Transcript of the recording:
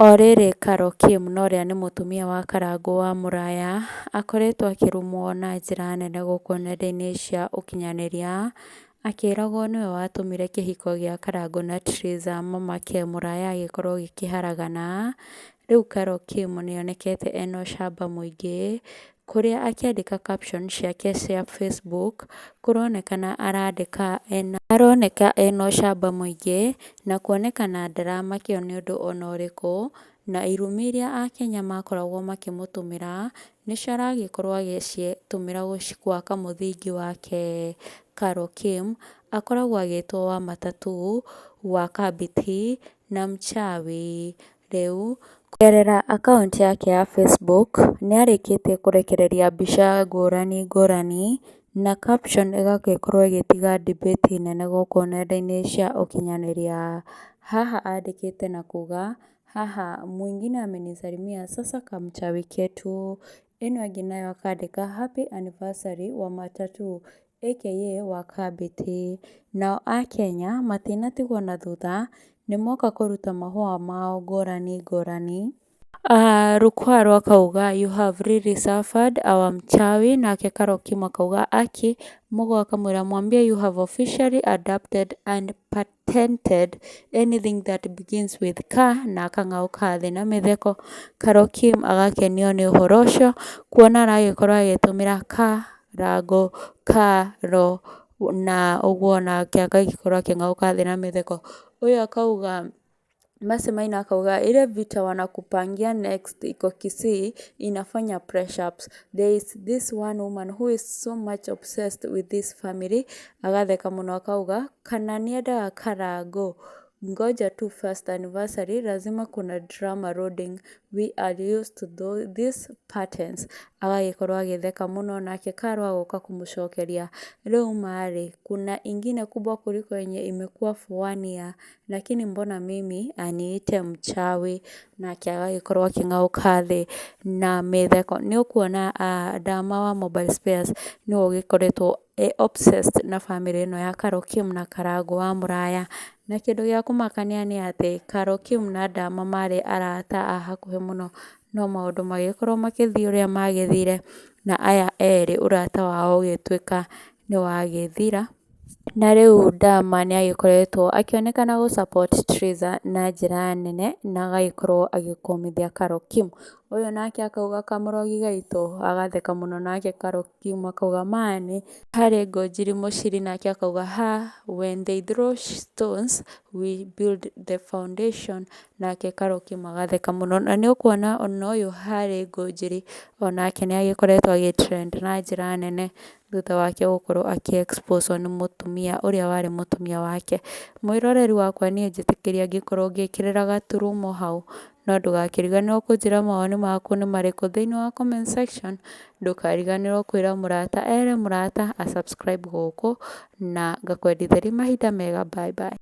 O rĩrĩ Carol Kim na ũrĩa nĩ mũtumia wa Karangũ wa Mũraya, akoretwo akĩrumwo na njĩra nene gũkũ nenda-inĩ cia ũkinyanĩria, akĩragwo nĩwe watũmire kĩhiko gĩa Karangũ na Triza mamake Mũraya gĩkorwo gĩkĩharagana. Rĩu Carol Kim nĩonekete ena ũcamba mũingĩ, kũrĩa akĩandĩka caption ciake cia Facebook, kũronekana arandĩka ena, aroneka ena ũcamba mũingĩ, na kuonekana ndaramakio nĩ ũndũ ona ũrĩkũ, na irumi iria akenya makoragwo makĩmũtũmĩra, nĩcio aragĩkorwo agĩcitũmĩra gwaka mũthingi wake. Carol Kim, akoragwo agĩtwo wa Matatũ, wa Kabiti na mchawi. Rĩu, kũgerera akaunti yake ya Facebook, nĩ arĩkĩtie kũrekereria mbica ngũrani ngũrani, na caption ĩgagĩkorwo ĩgĩtiga debate nene gũkũ nenda-inĩ cia ũkinyanĩria. Haha andĩkĩte na kuga, "Haha mwingine amenisalimia sasa kamchawi ketu." Ĩno ĩngĩ nayo akandĩka happy anniversary wa Matatũ aka wa Kabiti. Nao akenya matinatigwo na thutha, nĩmoka kũruta mahũa mao ngũrani ngũrani. Rukwaro akauga "You have really suffered our mchawi", nake Carol Kim akauga "Aki", Mugo akamwĩra "Mwambie you have officially adapted and patented anything that begins with K", na akang'aũka thĩ na mĩtheko. Carol Kim agakenio nĩ ũhoro ũcio kuona aragĩkorwo agĩtũmĩra Karangũ, Karo na ũguo nake agagĩkorwo akĩng'aũka thĩ na mĩtheko. Ũyũ akauga Mercy Maina akauga ile vita wanakupangia next iko Kisii inafanya press ups. There is this one woman who is so much obsessed with this family. Agatheka mũno akauga kana nĩendaga Karangũ, ngoja tu first anniversary lazima kuna drama loading, we are used to these patterns. Agagĩkorwo agĩtheka mũno nake Karo agoka kũmũcokeria rĩu marĩ kuna ingine kubwa kuliko yenye imekuwa for one year lakini mbona mimi aniite mchawi, nake agagĩkorwo akĩng'aũka thĩ na mĩtheko. Nĩ ũkuona Dama wa Mobile Spares nĩwe ũgĩkoretwo e obsessed na bamĩrĩ ĩno ya Carol Kim na Karangũ wa Mũraya. Na kĩndũ gĩa kũmakania nĩ atĩ Carol Kim na Dama marĩ arata a hakuhĩ mũno, no maũndũ magĩkorwo magĩthiĩ ũrĩa magĩthire na aya erĩ ũrata wao ũgĩtuĩka nĩ wagĩthira. Na rĩu Dama nĩ agĩkoretwo akĩonekana gũ support Triza na njĩra nene na agagĩkorwo agĩkũmithia Carol Kim. Ũyũ nake akauga kamũrogi gaitũ, agatheka mũno nake Carol Kim akauga mani. Harĩ Ngũnjiri Mũciri nake akauga ha when they throw stones we build the foundation, nake Carol Kim agatheka mũno. Na nĩ ũkuona ona ũyũ Harĩ Ngũnjiri onake nĩ agĩkoretwo agĩ trend na njĩra nene thutha wake gũkorwo akĩ expose nĩ mũtumia ũrĩa warĩ mũtumia wake. Mwĩroreri wakwa niĩ njĩtĩkĩria ngĩkorwo ngĩkĩrĩra gaturumo hau, no ndũgakĩriganĩrwo kũnjĩra mawoni maku nĩ marĩkũ thĩinĩ wa comment section. Ndũkariganĩrwo kwĩra mũrata ere mũrata a subscribe gũkũ, na ngakwendithĩria mahinda mega, bye bye.